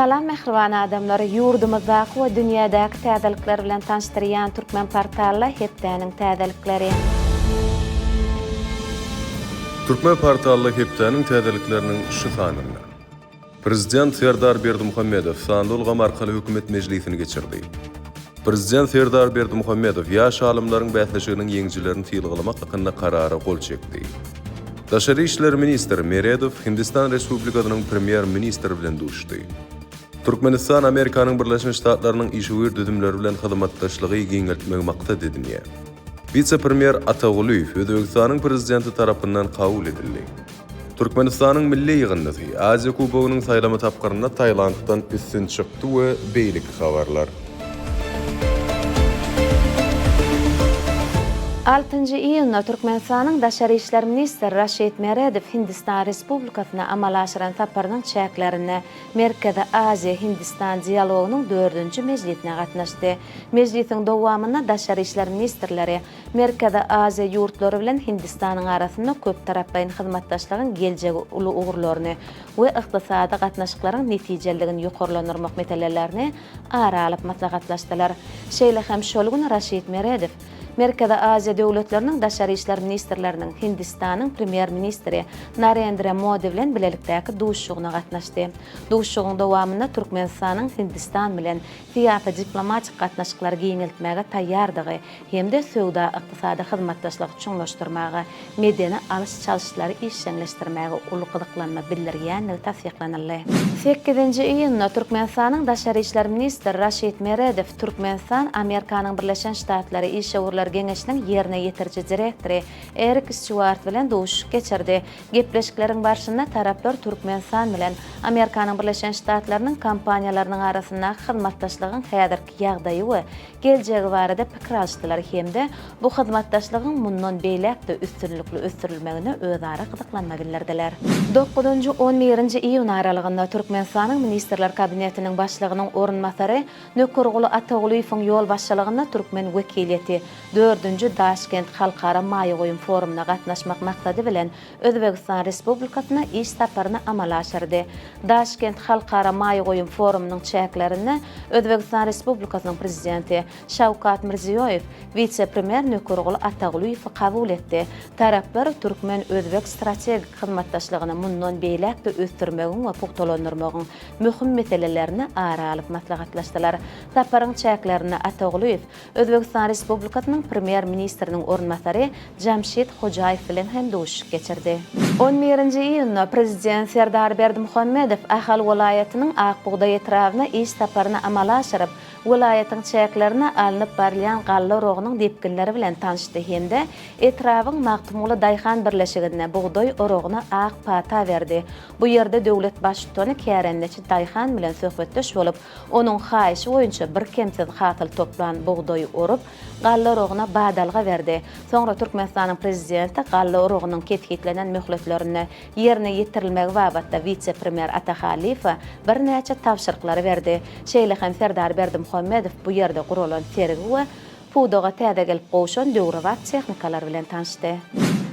Salam mähriban adamlar! Ýurdumyzdaky we dünýädäki täzelikler bilen tanyşdyrýan Türkmen portally hepdäniň täzelikleri. Türkmen portally hepdäniň täzelikleriniň şu sanynda. Prezident Serdar Berdimuhamedow sanly ulgam arkaly hökümet mejlisini geçirdi. Prezident Serdar Berdimuhamedow ýaş alymlaryň bäsleşiginiň ýeňijilerini sylaglamak hakynda Karara gol çekdi. Daşary işler ministri Meredow Hindistan Respublikasynyň Premýer-ministri bilen duşuşdy. Türkmenistan Amerikanyň Birleşen Ştatlarynyň işewür düzümleri bilen hyzmatdaşlygy giňeltmegi maksat edinýär. Wise-premýer Atagulyýew Özbegistanyň Prezidenti tarapyndan kabul edildi. Türkmenistanyň milli ýygyndysy Aziýa Kubogynyň saýlama tapgyrynda Tailanddan üstün çykdy we beýleki habarlar. Altynjy iýunda Türkmenistanyň daşary işler ministri Raşid Meredow Hindistan Respublikasyna amala aşyran saparynyň çäklerinde Merkezi Aziýa, Hindistan dialogynyň dördünji mejlisine gatnaşdy. Mejlisiň dowamynda daşary işler ministrleri Merkezi Aziýa ýurtlary bilen Hindistanyň arasynda köptaraplaýyn hyzmatdaşlygyň geljegi uly ugurlaryny we ykdysady gatnaşyklaryň netijeliligini ýokarlandyrmak meselelerini ara alyp maslahatlaşdylar. Şeýle hem şol gün Raşid Meredow Merkezi Aziýa döwletleriniň daşary işler ministrleriniň Hindistanyň Premýer-ministri Narendra Modi bilen bilelikdäki duşuşygyna gatnaşdy. Duşuşygyň dowamynda Türkmenistanyň Hindistan bilen syýasy-diplomatik gatnaşyklary giňeltmäge taýýardygy hem-de söwda-ykdysady hyzmatdaşlygy çuňlaşdyrmaga, medeni alyş-çalyşlary işjeňleşdirmäge uly gyzyklanma bildirýändigi tassyklanyldy. Sekizinji iýunda Türkmenistanyň daşary işler ministri Raşid Meredow Türkmenistan, Amerikanyň Birleşen Ştatlary Işewürler geňeşiniň ýerine ýetiriji direktory Erik Stýuart bilen duşuşyk geçirdi. Gepleşikleriň barşynda taraplar Türkmenistan bilen Amerikanyň Birleşen Ştatlarynyň kompaniýalarynyň arasyndaky hyzmatdaşlygyň häzirki ýagdaýy we geljegi barada pikir alyşdylar hem-de bu hyzmatdaşlygyň mundan beýläk-de üstünlikli ösdürilmegine özara gyzyklanma bildirdiler. Dokuzynjy, on birinji iýun aralygynda Türkmenistanyň Ministrler Kabinetiniň Başlygynyň orunbasary Nökerguly Atagulyýewiň ýolbaşçylygynda türkmen wekiliýeti Dördünji Daşkent halkara maýa goýum forumyna gatnaşmak maksady bilen Özbegistan Respublikasyna iş saparyny amala aşyrdy. Daşkent halkara maýa goýum forumynyň çäklerinde Özbegistan Respublikasynyň Prezidenti Şawkat Mirziýoýew wise-premýer Nökerguly Atagulyýewi kabul etdi. Taraplar türkmen-özbek strategik hyzmatdaşlygyny mundan beýläk-de ösdürmegiň we pugtalandyrmagyň möhüm meselelerini ara alyp maslahatlaşdylar. Saparyň çäklerinde Atagulyýew Özbegistan Respublikasynyň Premýer-ministriniň orunbasary Jamşid Hojaýew bilen hem duşuşyk geçirdi. On birinji iýunda Prezident Serdar Berdimuhamedow Ahal welaýatynyň Ak bugdaý etrabyna iş saparyny amala aşyryp, welaýatyň çäklerinde alnyp barylýan galla oragynyň depginleri bilen tanyşdy hem-de etrabyň Magtymguly daýhan birleşiginde bugdaý oragyna ak pata berdi. Bu ýerde döwlet Baştutany kärendeçi daýhan bilen söhbetdeş bolup, Onuň haýyşy boýunça birkemsiz hasyl toplan bugdaýy orup, galla oragyna badalga berdi. Soňra Türkmenistanyň Prezidenti galla oragynyň kesgitlenen möhletlerinde ýerine ýetirilmegi babatda wise-premýer Ata Hallyýewe birnäçe tabşyryklary berdi. Şeýle hem Serdar Berdimuhamedow bu ýerde guralan sergi we Pudaga täze gelip gowşan döwrebap tehnikalar bilen tanyşdy.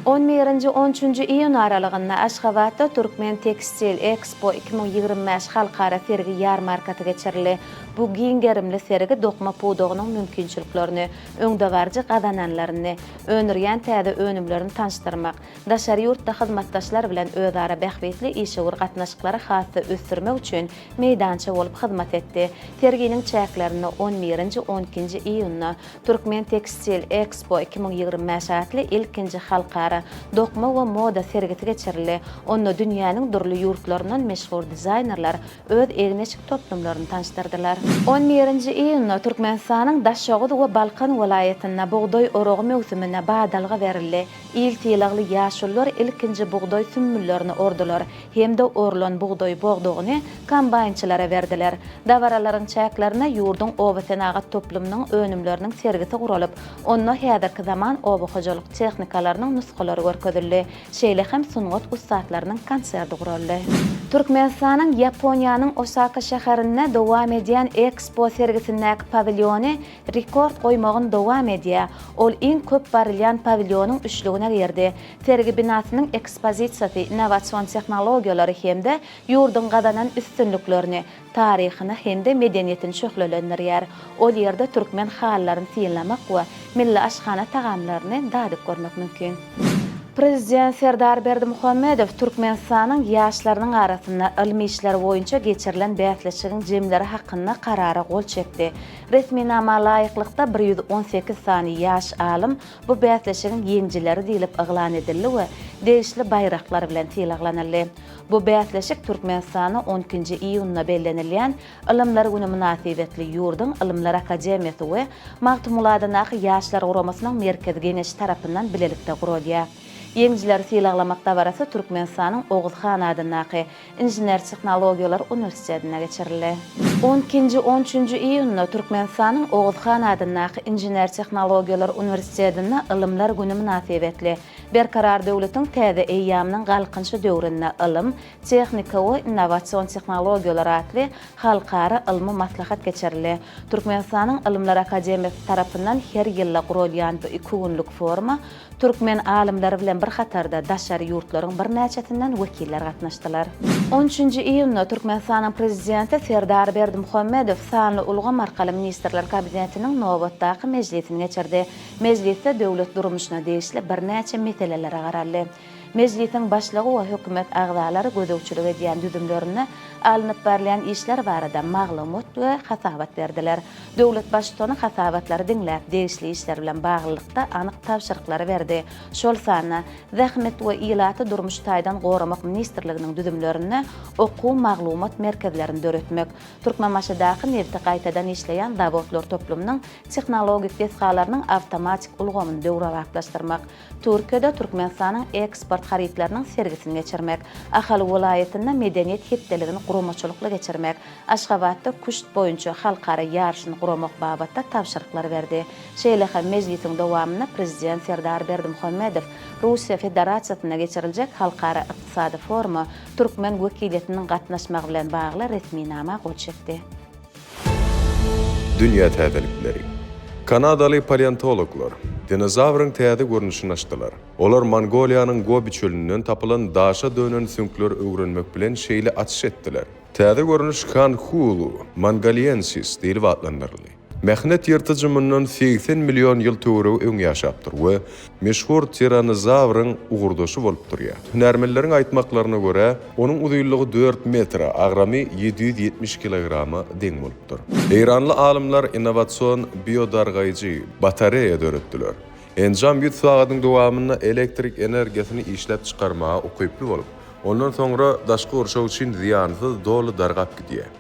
On birinji, on üçünji iýun aralygynda Aşgabatda Türkmen tekstil Ekspo 2025 halkara sergi-ýarmarkasy geçirildi. Bu giň gerimli sergi dokma pudagynyň mümkinçiliklerini, öňdebaryjy gazananlaryny, öndürýän täze önümlerini tanyşdyrmak, daşary ýurtda hyzmatdaşlar bilen özara bähbitli işewür gatnaşyklary has-da ösdürmek üçin meýdança bolup hyzmat etdi. Serginiň çäklerinde on birinji, on ikinji iýunda Türkmen tekstil Ekspo 2025 atly ilkinji halkara dokma we moda sergisi geçirildi. Onda dünýäniň dürli ýurtlaryndan meşhur dizaýnerler öz egin-eşik toplumlaryny tanyşdyrdylar. On birinji iýunda Türkmenistanyň Daşoguz we Balkan welaýatynda bugdaý oragy möwsümine badalga berildi. Il sylagly ýaşulular ilkinji bugdaý sümmüllerini ordular hem-de orlan bugdaý bogdagyny kombaýnçylara berdiler. Dabaralaryň çäklerinde ýurduň obasenagat toplumynyň önümleriniň sergisi guralyp, onda häzirki zaman oba hojalyk tehnikalarynyň nusgalary görkezildi, şeýle hem sungat ussatlarynyň konserti guraldy. Türkmenistanyň Ýaponiýanyň Osaka şäherinde dowam edýän Ekspo sergisindäki pawilýony rekord goýmagyny dowam edýär. Ol iň köp barylýan pawilýonyň üçlügine girdi. Sergi binasynyň ekspozisiýasy innowasion tehnologiýalary hem-de ýurduň gazanan üstünliklerini, taryhyny hem-de medeniýetini şöhlelendirýär. Ol ýerde türkmen halylaryny synlamak we milli aşhana tagamlaryny dadyp görmek mümkin. Prezident Serdar Berdimuhamedow Türkmenistanyň ýaşlarynyň arasynda ylmy işler boýunça geçirilen bäsleşigiň jemleri hakynda Karara gol çekdi. Resminama laýyklykda, 118 sany ýaş alym bu bäsleşigiň ýeňijileri diýlip yglan edildi we degişli baýraklar bilen sylaglanyldy. Bu bäsleşik Türkmenistanda on ikinji iýunda bellenilýän Ylymlar güni mynasybetli ýurduň Ylymlar akademiýasy we Magtymguly adyndaky Ýaşlar guramasynyň Merkezi Geňeşi tarapyndan bilelikde guralýar. Ýeňijileri sylaglamak dabarasy Türkmenistanyň Oguz han adyndaky Inžener-tehnologiýalar uniwersitetinde geçirildi. On ikinji, on üçünji iýunda Türkmenistanyň Oguz han adyndaky Inžener-tehnologiýalar uniwersitetinde Ylymlar güni mynasybetli Berkarar döwletiň täze eýýamynyň Galkynyşy döwründe ylym, tehnika we innowasion tehnologiýalar atly halkara ylmy maslahat geçirildi. Türkmenistanyň Ylymlar akademiýasy tarapyndan her ýylda guralýan bu iki günlük foruma türkmen alymlary bilen bir hatarda daşary ýurtlaryň birnäçesinden wekiller gatnaşdylar. On üçünji iýunda Türkmenistanyň Prezidenti Serdar Berdimuhamedow sanly ulgam arkaly Ministrler Kabinetiniň nobatdaky mejlisini geçirdi. Mejlisde döwlet durmuşyna degişli birnäçe meselelere garaldy. Mejlisiň başlygy we hökümet agzalary gözegçilik edýän düzümlerinde alnyp barylýan işler barada maglumat we hasabat berdiler. Döwlet Baştutany hasabatlary diňläp, degişli işler bilen baglylykda anyk tabşyryklary berdi. Şol sanda, Zähmet we ilaty durmuş taýdan goramak ministrliginiň düzümlerinde okuw-maglumat merkezlerini döretmek, Türkmenbaşydaky nebiti gaýtadan işleýän zawodlar toplumynyň tehnologik desgalarynyň awtomatik ulgamyny döwrebaplaşdyrmak, Türkiýede Türkmenistanyň eksport harytlarynyň sergisini geçirmek, Ahal welaýatynda Medeniýet hepdeligini guramaçylykly geçirmek, Aşgabatda küşt boýunça halkara ýaryşyny guramak babatda tabşyryklar berdi. Şeýle hem mejlisiň dowamynda Prezident Serdar Berdimuhamedow Russiýa Federasiýasynda geçiriljek halkara ykdysady foruma türkmen wekiliýetiniň gatnaşmagy bilen bagly resminama gol çekdi. Dünýä täzelikleri. Kanadaly paleontologlar dinozawryň täze görnüşini açdylar. Olar Mongoliýanyň Gobi çölünden tapylan daşa dönen süňkleri öwrenmek bilen şeýle açyş etdiler. Täze görnüş Khanhulu mongoliensis diýlip atlandyryldy. Mähnet ýyrtyjy mundan 80 million ýyl töweregi öň ýaşapdyr we meşhur tiranozawryň ugurdaşy bolup durýar. Hünärmenleriň aýtmaklaryna görä, onuň uzynlygy dört metre, agramy 770 kilograma deň bolupdyr. Eýranly alymlar innowasion biodargaýjy batareýa döretdiler. Enjam ýüz sagadyň dowamynda elektrik energiýasyny işläp çykarmaga ukyply bolup, ondan soňra daşky gurşaw üçin zyýansyz doly dargap gidýär.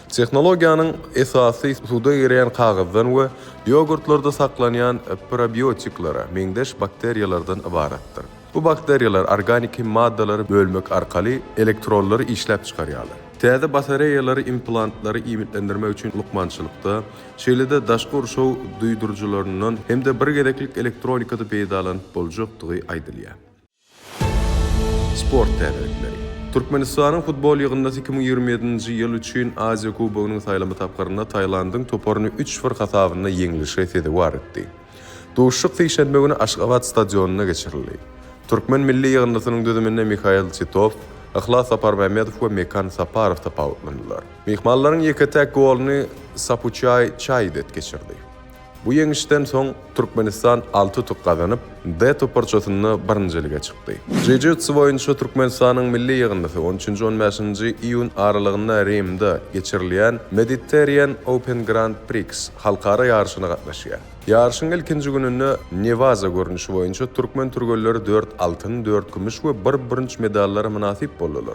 Tehnologiýanyň esasy suwda ereýän kagyzdan we ýogurtlarda saklanýan probiotiklere meňzeş bakteriýalardan ybaratdyr. Bu bakteriýalar organiki maddalary bölmek arkaly elektronlary işläp çykarýarlar. Täze batareýalary implantlary iýmitlendirmek üçin lukmançylykda, şeýle-de daşky gurşaw duýduryjylaryndan hem-de bir gezeklik elektronikada peýdalanyp boljakdygy aýdylýar. Sport täzelikleri. Türkmenistanyň futbol ýygyndysy 2027-nji ýyl üçin Aziýa Kubogynyň saýlama tapgyrynda Tailandyň toparyny üç bir hasabynda ýeňlişe sezewar etdi. Duşuşyk sişenbe güni Aşgabat stadionynda geçirildi. Türkmen milli ýygyndysynyň düzüminde Mihail Titow, Yhlas Saparmämmedow we Mekan Saparow tapawutlandylar. Myhmanlaryň ýeke-täk goluny Sapuçaý Çaýdet geçirdi. Bu ýeňişden soň Türkmenistan alty utuk gazanyp, D toparçasynda birinjilige çykdy. Jiu-jitsu boýunça Türkmenistanyň milli ýygyndysy on üçünji-on bäşinji iýun aralygynda Rimde geçirilýän Mediterranean Open Grand Prix halkara ýaryşyna gatnaşýar. Ýaryşyň ilkinji gününde newaza görnüşi boýunça türkmen türgenleri dört altyn, dört kümüş we bir bürünç medallara mynasyp boldular.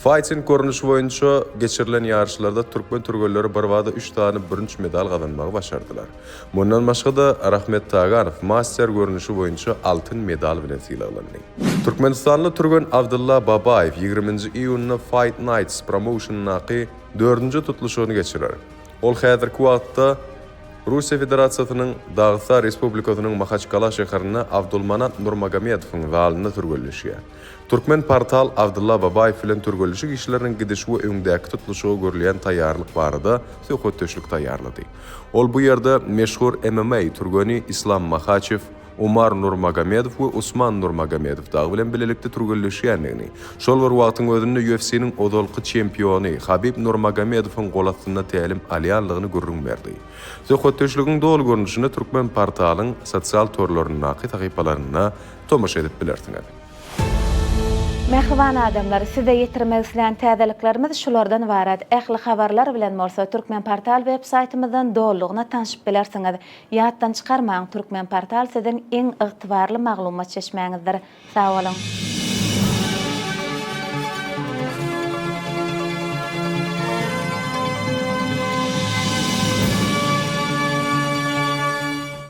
Faýting görnüşi boýunça geçirilen ýaryşlarda türkmen türgenleri birbada üç sany bürünç medal gazanmagy başardylar. Mundan başga-da, Rahmet Taganow master görnüşi boýunça altyn medal bilen sylaglandy. Türkmenistanly türgen Abdylla Babaýew ýigriminji iýunda Fight Nights promouşenyndaky dördünji tutluşygyny geçirer. Ol häzirki wagtda. Russiýa Federasiýasynyň Dagystan Respublikasynyň Mahaçkala şäherinde Abdulmanap Nurmagomedowyň zalynda türgenleşýär. Türkmen portal Abdylla Babaýew bilen türgenleşik işleriniň gidişi we öňdäki tutluşyga görülýän taýýarlyk barada söhbetdeşlik taýýarlady. Ol bu ýerde meşhur MMA türgeni Islam Mahaçew, Umar Nurmagomedow we Usman Nurmagomedow dagy bilen bilelikde türgenleşýändigini, şol bir wagtyň özünde UFC-niň ozalky çempiony Habib Nurmagomedowyň golastynda tälim alýandygyny gürrüň berdi. Söhbetdeşligiň doly görnüşine Türkmenportalyň sosial torlaryndaky sahypalarynda tomaşa edip bilersiňiz. Mähriban adamlar, size ýetirmek islän täzeliklerimiz şulardan ybarat. Ähli habarlar bilen bolsa Türkmenportal web saýtymyzdan dolulygyna tanşyp bilersiňiz. Ýatdan çykarmaň, Türkmenportal siziň iň ygtybarly maglumat çeşmäňizdir. Sag boluň!